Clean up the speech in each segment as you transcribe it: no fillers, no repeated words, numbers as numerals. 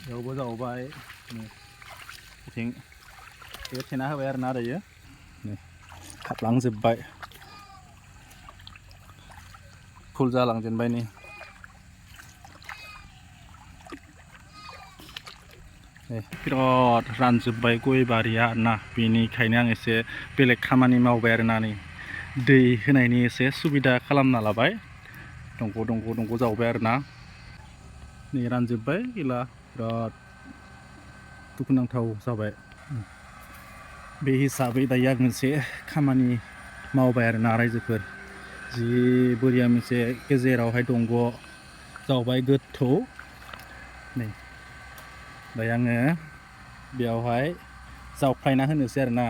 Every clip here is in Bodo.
बेयावबो जावबाय बिथिं बे थेना होबाय आरोना दायो हाबलांजोब्बाय फुल जालांजेनबाय नै बिराद रानजोब्बाय गय बारिया ना बेनिखायनो आं एसे बेलेग खामानि मावबाय आरोना नै दै होनायनि एसे सुबिदा खालामना लाबाय दंग' जावबाय आरोना नै रानजोब्बाय गैला बिराद दुखुनांथाव जाबाय बे हिसाबै दायो आं मोनसे खामानि मावबाय आरोना रायजोफोर जि बोरिया मोनसे गेजेरावहाय दंग' जावबाय गोथौ नै दायो आङो बेयावहाय जावफ्लायना होनोसै आरोना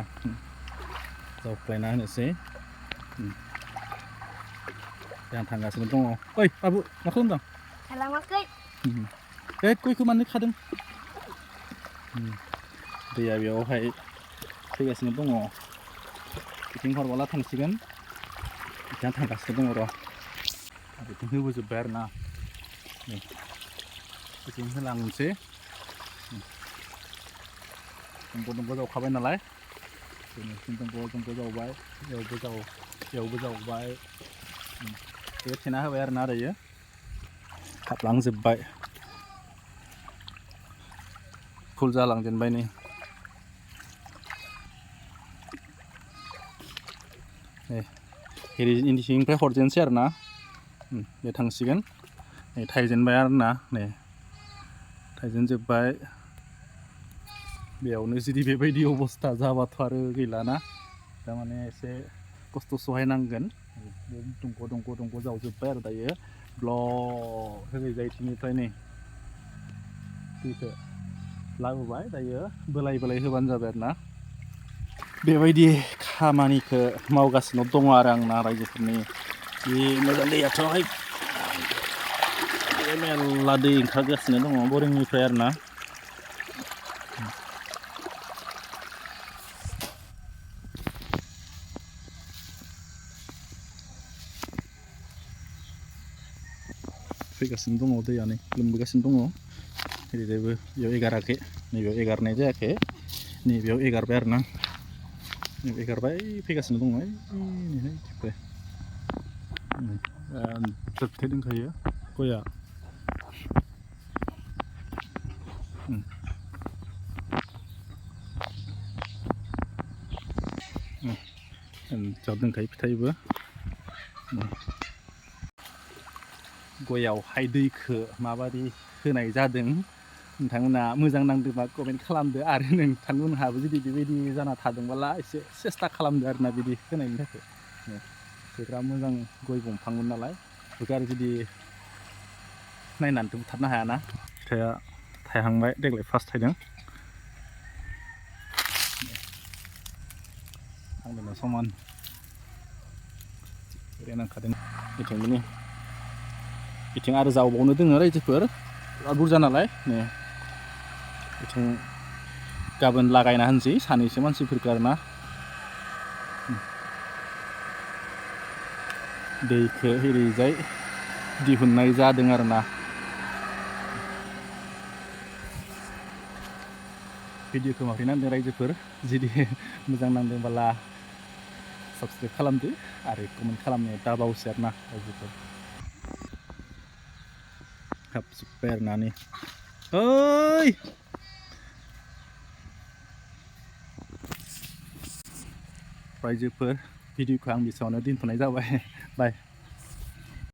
जावफ्लायना होनोसै आं थांगासिनो दङ ओइ बाबु मा खालामदों खालामाखै बे गयखौ मानो खादों दैया बेयावहाय फैगासिनो दङ बिथिं हरबोला थांसिगोन बिथिं थांगासिनो दङ र' बिथिं होबोजोब्बाय आरोना बिथिं होलांसै दंग' जावखाबाय नालाय दंग' जावबाय बेयावबो जावबाय बे थेना होबाय आरोना दायो हाबलांजोब्बाय फुल जालांजेनबाय नै इन्दिसिंनिफ्राय हरजेनसै आरोना बे थांसिगोन नै थाइजेनबाय आरोना नै थाइजेनजोब्बाय बेयावनो जुदि बेबायदि अबस्था जाबाथ' आरो गैलाना थारमाने एसे खस्थ' सहायनांगोन दंग' जावजोब्बाय आरो दायो ब्लक होजाय इथिंनिफ्राय नै दैखौ लाबोबाय दायो बोलाय होबानो जाबाय आरोना बेबायदि खामानिखौ मावगासिनो दङ आरो आंना रायजोफोरनि जि मोजां दैयाथ' मेरला दै ओंखारगासिनो दङ बरिंनिफ्राय आरोना फैगासिनो दङ दैया नै लोमबोगासिनो दङ ओरैजायबो बेयाव एगाराखै नैबेयाव एगारनाय जायाखै नैबेयाव एगारबाय आरोना नैबेयाव एगारबाय फैगासिनो दङ नैहाय जोबथे दंखायो गया दंखायो फिथाइबो गयावहाय दैखौ माबायदि होनाय जादों नोंथांमोना मोजां नांदोंबा कमेन्ट खालामदो आरो नोंथांमोनहाबो जुदि बेबायदि जाना थादोंबोला एसे सेस्था खालामदो आरोना बिदि होनायनि थाखाय बिराद मोजां गय दंफांमोन नालाय बेखौ आरो जुदि नायनानैथ' बुथारनो हायाना फिथाइया थायहांबाय देग्लाय फार्स्ट थायदों आंनो समान नांखादों बिथिं आरो जावबावनो दोङो रायजोफोर बिराद बुरजा नालाय नै बिथिं गाबोन लागायना होनोसै सानैसो मानसिफोरखौ आरोना दैखौ ओरैजाय दिहुननाय जादों आरोना भिडिअखौ माबोरै नांदों रायजोफोर जुदि मोजां नांदोंबोला साबसक्राइब खालामदो आरो कमेन्ट खालामनो दाबावसो आरोना रायजोफोर हाबजोब्बाय आरोना नै ओइ रायजोफोर भिडिअखौ आं बेसेबांनो दोनथ'नाय जाबाय बाय